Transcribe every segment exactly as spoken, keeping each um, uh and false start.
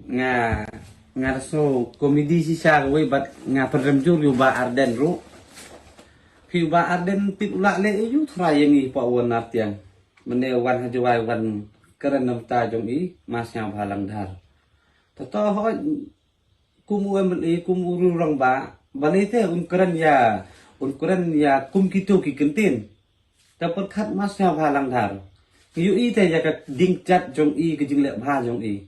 Nga, nga sngew komedi shisha kawei bad nga pynrem jur ïa u Bah Ardent ruh. Phi u Bah Ardent, tip u la leh ïa u trai ïa ngi hapoh Won Nartiang. Mynne wan ha Jowai wan kren na bynta jong i, Ma Sniawbha Langdhar. Te to hooid, kum u M L A, kum u rangbah, balei te un kren ïa, un kren ïa kum kito ki kyntien. Te pyrkhat Ma Sniawbha Langdhar. Ngi ïohi te ïa ka ding jat jong i, ka jingleh bha jong i.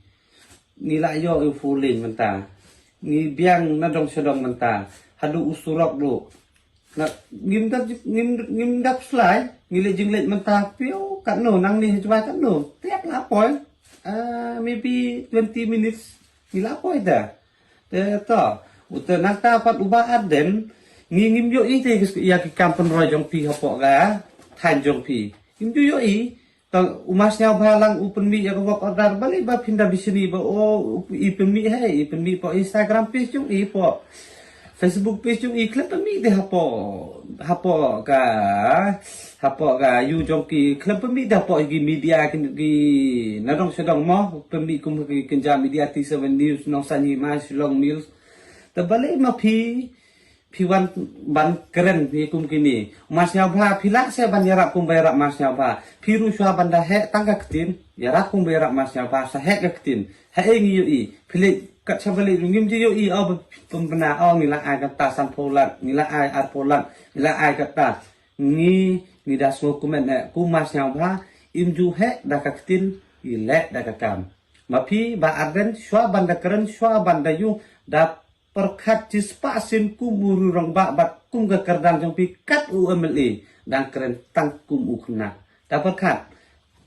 Ngi la ïoh u four lane mynta. Ngi biang na dong sha dong mynta. Haduh u surok duh. Na, ngim da, ngim, ngim da slai. Ngi leh jingleh mynta piew katno, nangne ha Jowai katno. Te la poi. Ah, maybe twenty minutes. Ngi la poi da. Te to, uta nangta pat u Bah Ardent, ngi ngim ïohi te ïa ki kam pynroi jong phi hapoh ka thaiñ jong phi. Ngim ju ïohi. To u Ma Sniawbha Lang u pynmih ïa ka work order, balei ba phin da bishni ba, o, i pynmih, hei, i pynmih hapoh Instagram page jong i, hapoh Facebook page jong i, khlem pynmih te hapoh, hapoh ka, hapoh ka ïu jong ki, khlem pynmih te hapoh ki media ki, ki na dong sha dong mo, pynmih kum ki kynja media T seven News, Nongsan Hima, Shillong News. Te balei ma phi, phi wan ban kren phi kum kine. Ma Sniawbha, phi lah seh ban ïarap kum ba ïarap Ma Sniawbha. Phi ruh shuwa ban da heh tang ka ktien, ïarap kum ba ïarap Ma Sniawbha, sa heh ka ktien. Heh, ngi ïohi. Phi leh kat sha balei ngim ju ïohi, o, ba pynbna, o, ngi la ai kata sanphew lak, ngi la ai arphew lak, ngi la ai kata. Ngi, ngi da sngew kumne, eh, kum Ma Sniawbha, im ju heh da ka ktien, i leh da ka kam. Ma phi Bah Ardent, shuwa ban da kren, shuwa ban da ïu, da pyrkhat shispah sien kum u rangbah bad kum ka kyrdan jong phi kat u M L A, dang kren tang kum u khynnah. Da pyrkhat,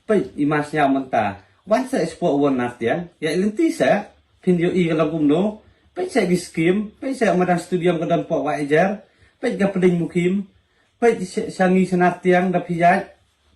peit i Ma Sniaw mynta, wan seh shapoh Won Nartiang, ïa lynti seh, phin ïohi ka long kumno, peit seh ki skim, peit seh madan stadium ka don hapoh Wahiajer, peit ka Pdeng Mukhim, peit seh sha ngi sha Nartiang da phi ïaid,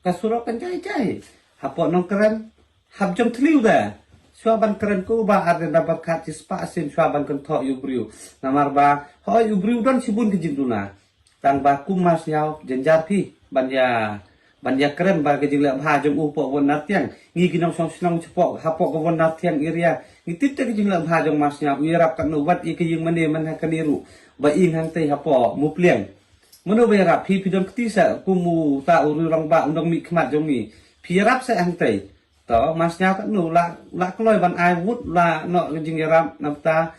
ka surok kan jai jai. Hapoh Nongkrem, hap jong thliew da. Shuwa ban kren ko Bah Ardent da pyrkhat shispah sien shuwa ban kynthoh ïa u briew. Namar ba, hooid u briew don shibun ki jingduna. Tang ba kum Ma Sniaw jynjar phi ban ïa, ban ïa kren ba ka jingleh bha jong u hapoh Won Nartiang. Ngi ki nongshong shnong shapoh, hapoh ka Won Nartiang area. Ngi tip te ka jingleh bha jong Ma Sniaw, u ïarap katno wat ïa ka ïing mane man ha kane ruh. Ba ïing hangtei hapoh Mupliang. Mano ba ïarap phi, phi don kti seh kum uta u rangbah u nongmihkhmat jong ngi. Phi ïarap seh hangtei. To, Ma Sniaw katno la, la kloi ban ai wut, la noh ka jingïarap na bynta.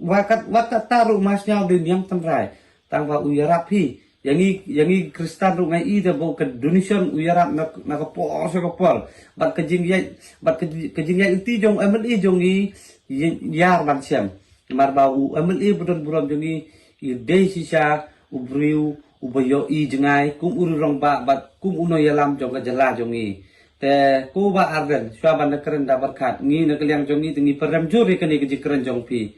Wat kat, wat kata ruh Ma Sniaw dei niam tynrai. Tang ba u ïarap phi. Ïa ngi, ïa ngi Khristan ruh nga i da ba ka donation u ïarap na, na ka por sha ka por. Bad ka jingïaid, bad ka ji-, ka jingïaid lynti jong u M L A jong ngi, ïa, ïar ban shem. Namar ba u M L A ba don burom jong ngi, i dei shisha u briew uba ïohi jngai kum u rangbah bad kum u nongïalam jong ka jylla jong ngi. Te ko Bah Ardent, shuwa ban da kren da pyrkhat, ngi na ka liang jong ngi te ngi pyrem jur ïa kane ka jingkren jong phi.